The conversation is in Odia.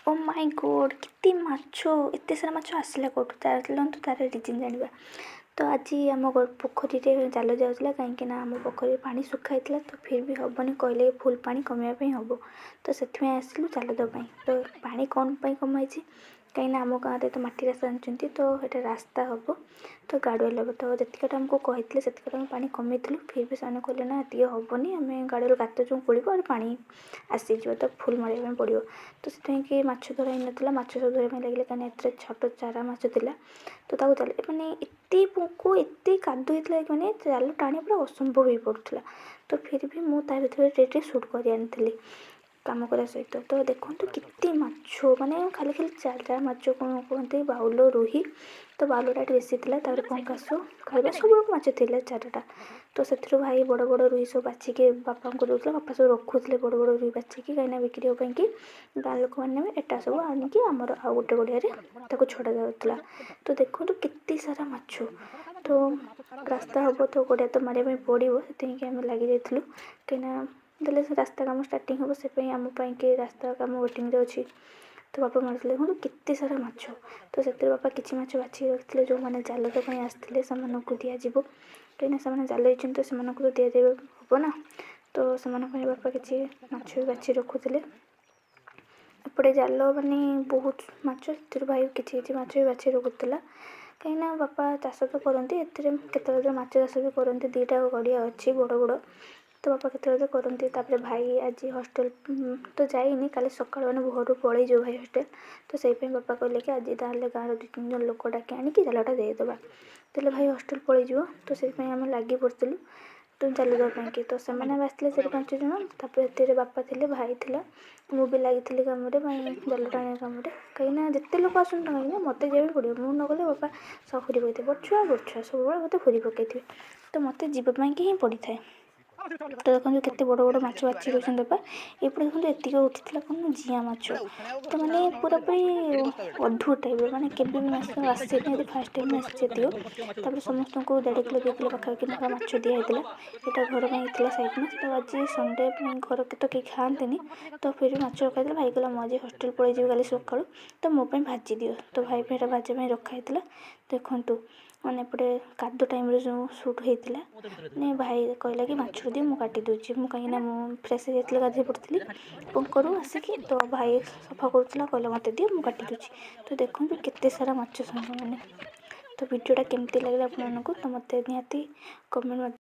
ଓ ମାଇ ଗଡ଼୍, କେତେ ମାଛ! ଏତେ ସାରା ମାଛ ଆସିଲା କେଉଁଠୁ? ଚାଲନ୍ତୁ, ତାର ରିଜନ୍ ଜାଣିବା। ତ ଆଜି ଆମ ପୋଖରୀରେ ଜାଲ ଯାଉଥିଲା, କାହିଁକିନା ଆମ ପୋଖରୀରେ ପାଣି ଶୁଖା ହେଇଥିଲା। ତ ଫିର୍ ବି ହେବନି କହିଲେ, ଫୁଲ୍ ପାଣି କମେଇବା ପାଇଁ ହେବ। ତ ସେଥିପାଇଁ ଆସିଲୁ ଜାଲ ଦେବା ପାଇଁ। ତ ପାଣି କ'ଣ ପାଇଁ କମାଇଛି? କାହିଁକିନା ଆମ ଗାଁରେ ତ ମାଟି ରାସ୍ତା ଜାଣିଛନ୍ତି ତ, ସେଇଟା ରାସ୍ତା ହେବ ତ ଗାର୍ଡ଼ୱାଲ୍ ହେବ। ତ ଯେତିକିଟା ଆମକୁ କହିଥିଲେ, ସେତିକିଟା ଆମେ ପାଣି କମେଇଥିଲୁ। ଫିର୍ ବି ସେମାନେ କହିଲେ, ନା, ଏତିକି ହେବନି, ଆମେ ଗାର୍ଡ଼ୱାଲ୍ ଗାତ ଯେଉଁ ଖୋଳିବୁ ଆଉ ପାଣି ଆସିଯିବ, ତ ଫୁଲ୍ ମାରିବା ପାଇଁ ପଡ଼ିବ। ତ ସେଥିପାଇଁ କି ମାଛ ଧରା ହେଇନଥିଲା। ମାଛ ସବୁ ଧରିବା ପାଇଁ ଲାଗିଲେ, କାହିଁକିନା ଏଥିରେ ଛୋଟ ଚାରା ମାଛ ଥିଲା। ତ ତାକୁ ଜାଲ, ମାନେ ଏତେ ପୋକ, ଏତେ କାଦୁଅ ହେଇଥିଲା, ମାନେ ଜାଲ ଟାଣିବା ପୁରା ଅସମ୍ଭବ ହେଇପଡ଼ୁଥିଲା। ତ ଫିର୍ ବି ମୁଁ ତା ଭିତରେ ଟିକେ ଟିକେ ସୁଟ୍ କରି ଆଣିଥିଲି କାମ କରିବା ସହିତ। ତ ଦେଖନ୍ତୁ କେତେ ମାଛ, ମାନେ ଖାଲି ଖାଲି ଚାରା ମାଛ, କ'ଣ କୁହନ୍ତି, ବାଉଲ, ରୋହି। ତ ବାଉଲଟା ଏଠି ବେଶୀ ଥିଲା। ତାପରେ ପଙ୍କାଶ, ଖାଇବା ସବୁ ମାଛ ଥିଲା ଚାରିଟା। ତ ସେଥିରୁ ଭାଇ ବଡ଼ ବଡ଼ ରୋହି ସବୁ ବାଛିକି ବାପାଙ୍କୁ ଦେଉଥିଲା। ବାପା ସବୁ ରଖୁଥିଲେ ବଡ଼ ବଡ଼ ରୋହି ବାଛିକି, କାହିଁକିନା ବିକ୍ରି ହେବା ପାଇଁକି ଗାଁ ଲୋକମାନେ ନେବେ। ଏଟା ସବୁ ଆଣିକି ଆମର ଆଉ ଗୋଟେ ଗଡ଼ିଆରେ ତାକୁ ଛଡ଼ା ଯାଉଥିଲା। ତ ଦେଖନ୍ତୁ କେତେ ସାରା ମାଛ। ତ ରାସ୍ତା ହେବ ତ ଗଡ଼ିଆ ତ ମାରିବା ପାଇଁ ପଡ଼ିବ। ସେଥିପାଇଁକି ଆମେ ଲାଗିଯାଇଥିଲୁ, କାହିଁକିନା ଦେଲେ ସେ ରାସ୍ତା କାମ ଷ୍ଟାର୍ଟିଂ ହେବ। ସେ ପାଇଁ ଆମ ପାଇଁକି ରାସ୍ତା କାମ ୱେଟିଂରେ ଅଛି। ତ ବାପା ମାରିଥିଲେ। ଦେଖନ୍ତୁ କେତେ ସାରା ମାଛ। ତ ସେଥିରେ ବାପା କିଛି ମାଛ ବାଛିକି ରଖିଥିଲେ, ଯେଉଁମାନେ ଜାଲ ଦେବା ପାଇଁ ଆସିଥିଲେ ସେମାନଙ୍କୁ ଦିଆଯିବ, କାହିଁକିନା ସେମାନେ ଜାଲ ହେଇଛନ୍ତି, ତ ସେମାନଙ୍କୁ ତ ଦିଆଯିବ ହେବ ନା। ତ ସେମାନଙ୍କ ପାଇଁ ବାପା କିଛି ମାଛ ବି ବାଛି ରଖୁଥିଲେ। ଏପଟେ ଜାଲ, ମାନେ ବହୁତ ମାଛ, ସେଥିରୁ ଭାଇ କିଛି କିଛି ମାଛ ବି ବାଛି ରଖୁଥିଲା, କାହିଁକିନା ବାପା ଚାଷ ତ କରନ୍ତି, ଏଥିରେ କେତେବେଳେ ମାଛ ଚାଷ ବି କରନ୍ତି। 2ଟା ଗଡ଼ିଆ ଅଛି ବଡ଼ ବଡ଼, ତ ବାପା କେତେବେଳେ କରନ୍ତି। ତାପରେ ଭାଇ ଆଜି ହଷ୍ଟେଲ ତ ଯାଇନି, କାଲି ସକାଳୁ ମାନେ ଭୋରୁ ପଳେଇଯିବ ଭାଇ ହଷ୍ଟେଲ। ତ ସେଇ ପାଇଁ ବାପା କହିଲେ କି ଆଜି ତାହେଲେ ଗାଁର 2 3 ଜଣ ଲୋକ ଡାକି ଆଣିକି ଜାଲଟା ଦେଇଦେବା, ତାହେଲେ ଭାଇ ହଷ୍ଟେଲ ପଳେଇଯିବ। ତ ସେଥିପାଇଁ ଆମେ ଲାଗି ପଡ଼ିଥିଲୁ ତ ଜାଲ ଦେବା ପାଇଁକି। ତ ସେମାନେ ବି ଆସିଥିଲେ 4 5 ଜଣ। ତାପରେ ଏଥିରେ ବାପା ଥିଲେ, ଭାଇ ଥିଲା, ମୁଁ ବି ଲାଗିଥିଲି କାମରେ ପାଇଁ, ଜାଲ ଟାଣିବା କାମରେ। କାହିଁକିନା ଯେତେ ଲୋକ ଆସନ୍ତୁ କାହିଁକିନା ମୋତେ ଯିବା ପାଇଁ ପଡ଼ିବ। ମୁଁ ନଗଲେ ବାପା ସବୁ ହୁରି ପକାଇଥିବେ, ବଡ଼ ଛୁଆ ବଡ଼ ଛୁଆ, ସବୁବେଳେ ମୋତେ ହୁରି ପକାଇଥିବେ। ତ ମୋତେ ଯିବା ପାଇଁକି ହିଁ ପଡ଼ିଥାଏ। ତ ଦେଖନ୍ତୁ କେତେ ବଡ଼ ବଡ଼ ମାଛ ବାଛି ରଖିଛନ୍ତି ବାପା। ଏପଟେ ଦେଖନ୍ତୁ, ଏତିକି ଉଠିଥିଲା କ'ଣ ନା ଜିଆଁ ମାଛ। ତ ମାନେ ପୁରାପୁରି ଅଦ୍ଭୁତ ଟାଇପ୍ର, ମାନେ କେବେ ବି ମାଛ ଆସିନି, ଆଜି ଫାର୍ଷ୍ଟ ଟାଇମ୍ ଆସିଛି ଏତିକ। ତାପରେ ସମସ୍ତଙ୍କୁ ଦେଢ଼ କିଲୋ 2 କିଲୋ ପାଖାପାଖି ଲେଖା ମାଛ ଦିଆହେଇଥିଲା। ଏଇଟା ଘର ପାଇଁ ହେଇଥିଲା ସାଇଡ଼୍। ତ ଆଜି ସଣ୍ଡେ ପାଇଁ ଘର ତ କେହି ଖାଆନ୍ତିନି, ତ ଫିର୍ ବି ମାଛ ରଖାହେଇଥିଲା। ଭାଇ କହିଲା, ମୁଁ ଆଜି ହଷ୍ଟେଲ ପଳେଇଯିବି କାଲି ସକାଳୁ, ତ ମୋ ପାଇଁ ଭାଜି ଦିଅ। ତ ଭାଇ ପାଇଁ ଏଇଟା ଭାଜିବା ପାଇଁ ରଖା ହେଇଥିଲା। ଦେଖନ୍ତୁ, ମାନେ ଏପଟେ କାଦୁଅ ଟାଇମ୍ରେ ଯେଉଁ ସୁଟ୍ ହେଇଥିଲା, ମାନେ ଭାଇ କହିଲା କି ମାଛ ଦିଅ, ମୁଁ କାଟି ଦେଉଛି। ମୁଁ କାହିଁକିନା ମୁଁ ଫ୍ରେଶ୍ ହେଇଯାଇଥିଲି, ଗାଧୋଇ ପଡ଼ିଥିଲି ପଙ୍କରୁ ଆସିକି। ତ ଭାଇ ସଫା କରୁଥିଲା, କହିଲା ମୋତେ ଦିଅ, ମୁଁ କାଟି ଦେଉଛି। ତ ଦେଖନ୍ତୁ କେତେ ସାରା ମାଛ ସାଙ୍ଗମାନେ। ତ ଭିଡ଼ିଓଟା କେମିତି ଲାଗିଲା ଆପଣମାନଙ୍କୁ, ତ ମୋତେ ନିହାତି କମେଣ୍ଟ